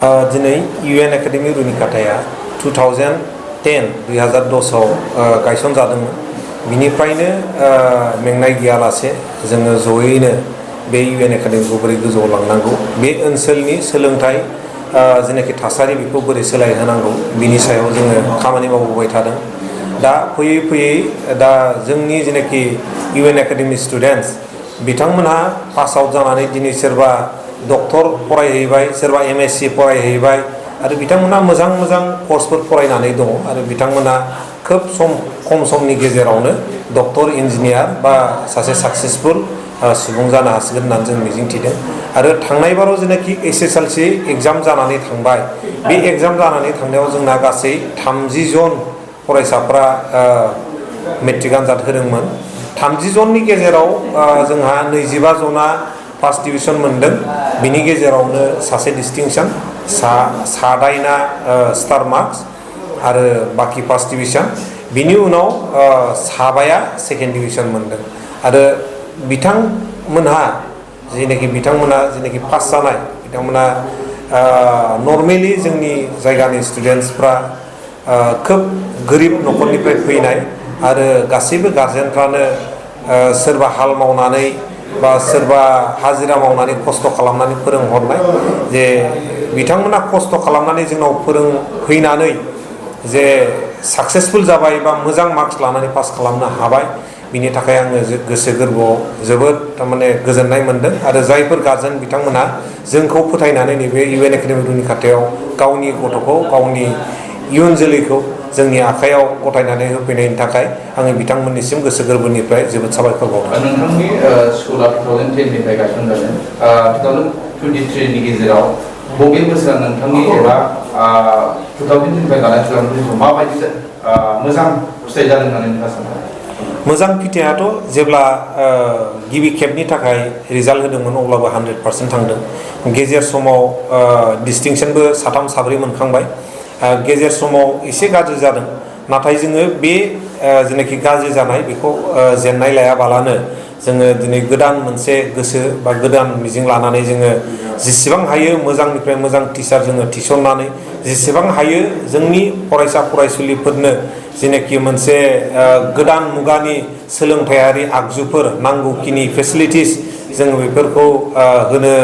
दिनै UN academy रुनिकाटाया 2010 गायसनजादोंमोन। बिनिफ्रायनो मेंनाय गैयालासे जोङो जयैनो बे UN एकाडेमिखौ बोरै गोजौआव लांनांगौ, बे ओनसोलनि सोलोंथाइ जेनाखि थासारि बेखौ बोरै सोलायहोनांगौ बिनि सायाव जोङो खामानि मावबोबाय थादों। दा फैयै फैयै दा जोंनि जेनाखि UN एकाडेमि स्टुडेन्टस बिथांमोनहा पास आउट जानानै दिनै सोरबा डक्टर फरायहैबाय, सोरबा MSc फरायहैबाय आरो बिथांमोनहा मोजां मोजां कर्सफोर फरायनानै दङ आरो बिथांमोनहा खोब खम समनि गेजेरावनो डक्टर, इन्जिनियार बा सासे साक्सेसफुल सुबुं जानो हासिगोन होननानै जों मिजिंथिदों। आरो थांनाय बाराव जेनाखि SSLC एग्जाम जानानै थांबाय, बे एग्जाम जानानै थांनायाव जोंना गासै 30 जन फरायसाफ्रा मेट्रिक आनजाद होदोंमोन। 30 जननि गेजेराव जोंहा 25 जना फार्स्ट डिभिजन मोनदों। बिनि गेजेरावनो सासे डिस्टिंसन, सादाइना स्टार मार्क्स आरो बाखि फार्स्ट डिभिजन। बिनि उनाव साबाया सेकेन्ड डिभिजन मोनदों। आरो बिथांमोनहा जेनाखि पास जानाय बिथांमोनहा नर्मेलि जोंनि जायगानि स्टुडेन्टसफ्रा खोब गोरिब न'खरनिफ्राय फैनाय आरो गासैबो गार्जेनफ्रानो सोरबा हाल मावनानै बा सोरबा हाजिरा मावनानै खस्थ' खालामनानै फोरोंहरनाय। जे बिथांमोना खस्थ' खालामनानै जोंनाव फोरोंफैनानै जे साक्सेसफुल जाबाय बा मोजां मार्क्स लानानै पास खालामनो हाबाय, बिनि थाखाय आङो गोसो गोरबोआव जोबोद थारमाने गोजोननाय मोनदों। आरो जायफोर गार्जेन बिथांमोना जोंखौ फोथायनानै नैबे UN एकाडेमि रुनिकाटायाव गावनि गथ'खौ, गावनि इयुन जोलैखौ जोंनि आखायाव गथायनानै होफैनायनि थाखाय आङो बिथांमोननिसिम गोसो गोरबोनिफ्राय जोबोद साबायखर बावदों। नोंथांनि स्कुला 2010निफ्राय गायसनजादों। 2023नि गेजेराव बबे बोसोरा नोंथांनि एबा 2010निफ्राय लानाय 2020 माबायदि मोजां फिथाइ जादों होननानै नोंथाङा सानो? मोजां फिथाइयाथ' जेब्ला गिबि खेबनि थाखाय रिजाल्ट होदोंमोन अब्लाबो 100% थांदों। गेजेर समाव डिस्टिंसनबो 3 साब्रै मोनखांबाय। गेजेर समाव एसे गाज्रि जादों, नाथाय जोङो बे जेनाखि गाज्रि जानाय बेखौ जेननाय लायाबालानो जोङो दिनै गोदान मोनसे गोसो बा गोदान मिजिं लानानै जोङो जेसेबां हायो मोजांनिफ्राय मोजां टिचार जोङो थिसननानै जेसेबां हायो जोंनि फरायसा फरायसुलिफोरनो जेनाखि मोनसे गोदान मुगानि सोलोंथायारि आगजुफोर नांगौखिनि फेसिलिटिस जोङो बेफोरखौ होनो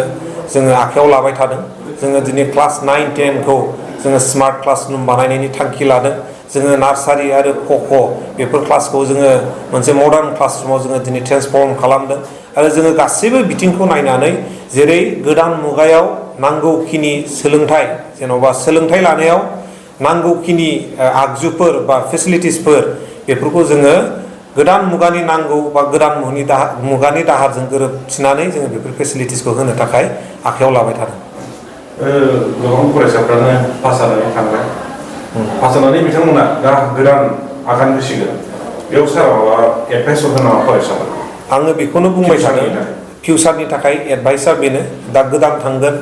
जोङो आखायाव लाबाय थादों। जोङो दिनै क्लास 9-10खौ जोङो स्मार्ट क्लासरुम बानायनायनि थांखि लादों। जोङो नार्सारि आरो क' बेफोर क्लासखौ जोङो मोनसे मडार्न क्लासरुमाव जोङो दिनै ट्रेन्सफर्म खालामदों। आरो जोङो गासैबो बिथिंखौ नायनानै जेरै गोदान मुगायाव नांगौखिनि सोलोंथाइ, जेन'बा सोलोंथाइ लानायाव नांगौखिनि आगजुफोर बा फेसिलिटिसफोर बेफोरखौ जोङो गोदान मुगानि नांगौ बा गोदान मुगानि दाहारजों गोरोबथिनानै जोङो बेफोर फेसिलिटिसखौ होनो थाखाय आखायाव लाबाय थादों। गोबां फरायसाफ्रानो पास जानानै थांबाय। पास जानानै बिथांमोना दा गोदान आगान होसिगोन। बेयाव सारा माबा एडभाइस होगोन नामा फरायसाफोरखौ? आङो बेखौनो बुंबाय सानो फिउचारनि थाखाय एडभाइसआ बेनो, दा गोदान थांगोन,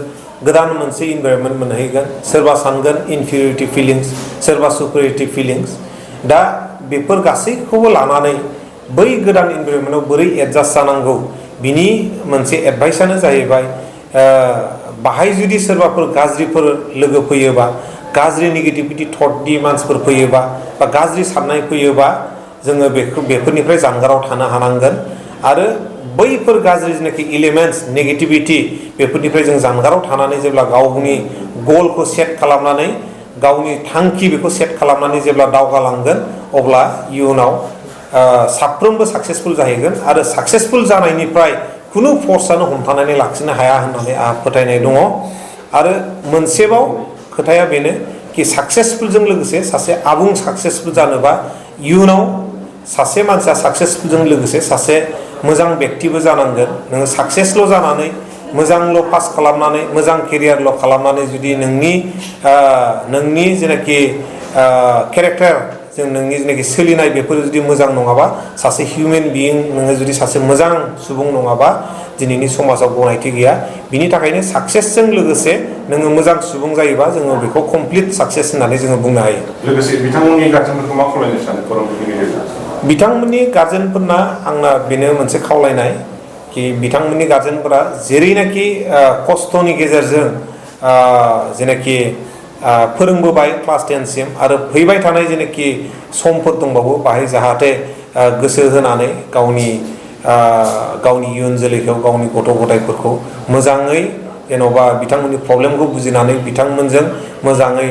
गोदान मोनसे इनभाइरनमेन्ट मोनहैगोन। सोरबा सानगोन इनफिरियरिटि फिलिंस, सोरबा सुपेरियरिटि फिलिंस। दा बेफोर गासैखौबो लानानै बै गोदान इनभाइरनमेन्टआव बोरै एडजास्ट जानांगौ बिनि मोनसे एडभाइसआनो जाहैबाय बाहाय जुदि सोरबाफोर गाज्रिफोर लोगो फैयोबा, गाज्रि नेगेटिभिटि थटनि मानसिफोर फैयोबा बा गाज्रि साननाय फैयोबा जोङो बेफोरनिफ्राय जानगाराव थानो हानांगोन। आरो बैफोर गाज्रि जेनाखि एलिमेन्टस नेगेटिभिटि बेफोरनिफ्राय जों जानगाराव थानानै जेब्ला गावनि गलखौ सेट खालामनानै गावनि थांखि बेखौ सेट खालामनानै जेब्ला दावगालांगोन अब्ला इयुनाव साफ्रोमबो साक्सेसफुल जाहैगोन। आरो साक्सेसफुल जानायनिफ्राय खुनु फर्सआनो हमथानानै लाखिनो हाया होननानै आंहा फोथायनाय दङ। आरो मोनसेबाव खोथाया बेनो कि साक्सेसफुलजों लोगोसे सासे आबुं साक्सेसफुल जानोबा इयुनाव सासे मानसिया साक्सेसफुलजों लोगोसे सासे मोजां बेक्तिबो जानांगोन। नोङो साक्सेसल' जानानै मोजांल' पास खालामनानै मोजां केरियारल' खालामनानै जुदि नोंनि जेनाखि केरेक्टार जों नोंनि जेनाखि सोलिनाय बेफोर जुदि मोजां नङाबा, सासे हिउमेन बिइं नोङो जुदि सासे मोजां सुबुं नङाबा दिनैनि समाजाव गनायथि गैया। बिनि थाखायनो साक्सेसजों लोगोसे नोङो मोजां सुबुं जायोबा जोङो बेखौ कमप्लिट साक्सेस होननानै जोङो बुंनो हायो। लोगोसे बिथांमोननि गार्जेनफोरखौ मा खावलायनो सानो फोरोंगिरिनि गेजेरजों? बिथांमोननि गार्जेनफोरना आंना बेनो मोनसे खावलायनाय कि बिथांमोननि गार्जेनफोरा जेरैनाखि खस्थ'नि गेजेरजों जेनाखि फोरोंबोबाय क्लास 10 सिम आरो फैबाय थानाय जेनाखि समफोर दंबावो बाहाय जाहाथे गोसो होनानै गावनि इयुन जोलैखौ गावनि गथ' गथायफोरखौ मोजाङै जेन'बा बिथांमोननि प्रब्लेमखौ बुजिनानै बिथांमोनजों मोजाङै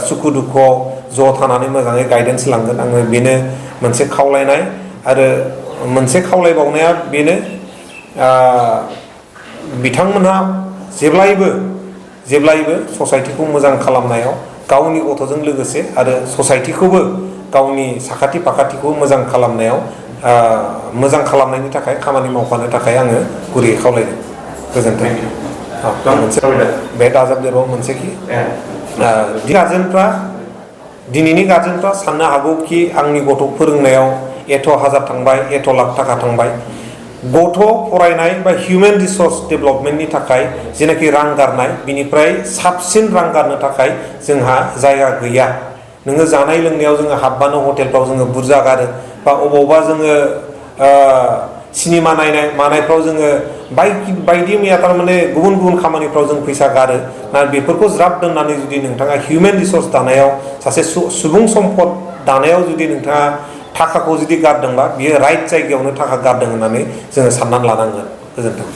सुखु दुखुआव ज' थानानै मोजाङै गाइडेन्स लांगोन आङो बेनो मोनसे खावलायनाय आरो मोनसे खावलायबावनाया बेनो बिथांमोनहा जेब्लायबो ससाइटिखौ मोजां खालामनायाव गावनि गथ'जों लोगोसे आरो ससाइटिखौबो गावनि साखाथि फाखाथिखौ मोजां खालामनायाव मोजां खालामनायनि थाखाय खामानि मावफानो थाखाय आङो गुरैयै खावलायदों गोजोन्थों मोनसे बे दाजाबदेरबाव मोनसेखि दिनैनि गार्जेनफ्रा साननो हागौ कि आंनि गथ' फोरोंनायाव एथ' हाजार थांबाय एथ' लाख थाखा थांबाय गथ' फरायनाय बा हिउमेन रिसर्स डेभेलपमेन्टनि थाखाय जेनाखि रां गारनाय बिनिफ्राय साबसिन रां गारनो थाखाय जोंहा जायगा गैया नोङो जानाय लोंनायाव जोङो हाबबानो हटेलफ्राव जोङो बुरजा गारो बा अबावबा जोङो सिनेमा नायनाय मानायफ्राव जोङो बायदि मैया थारमाने गुबुन गुबुन खामानिफ्राव जों फैसा गारो ना बेफोरखौ ज्राब दोननानै जुदि नोंथाङा हिउमेन रिसर्स दानायाव सासे सुबुं सम्पद दानायाव जुदि नोंथाङा थाखाखौ जुदि गारदोंबा बियो राइट जायगायावनो थाखा गारदों होननानै जोङो साननानै लानांगोन गोजोन्थों